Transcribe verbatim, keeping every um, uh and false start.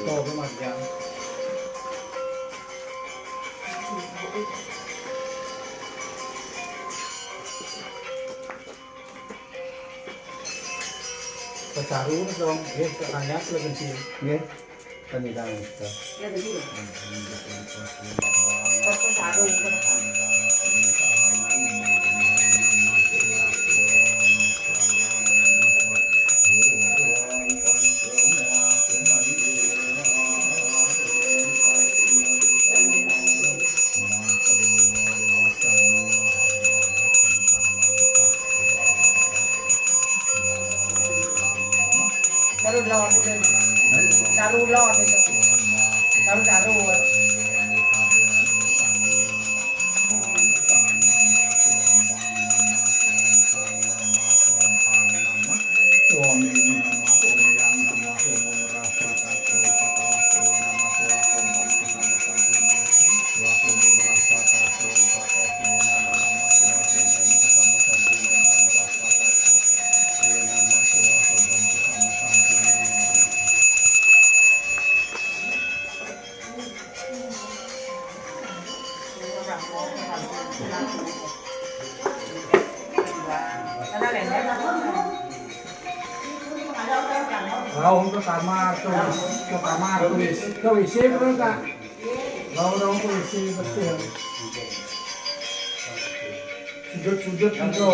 Tuh, Mas, ya. Pecaru dong, nggih, kok nanya lagi sih. Nggih. Kami tahu, Ustaz. Ya, begitu. Pas pecaru, Caru lor itu. Caru lor itu. Caru caru. Laung ke kamar tuh, ke kamar tuh, tuh isi terus, Kak. Laung-laung tuh isi bersih. Sudut-sudut gitu.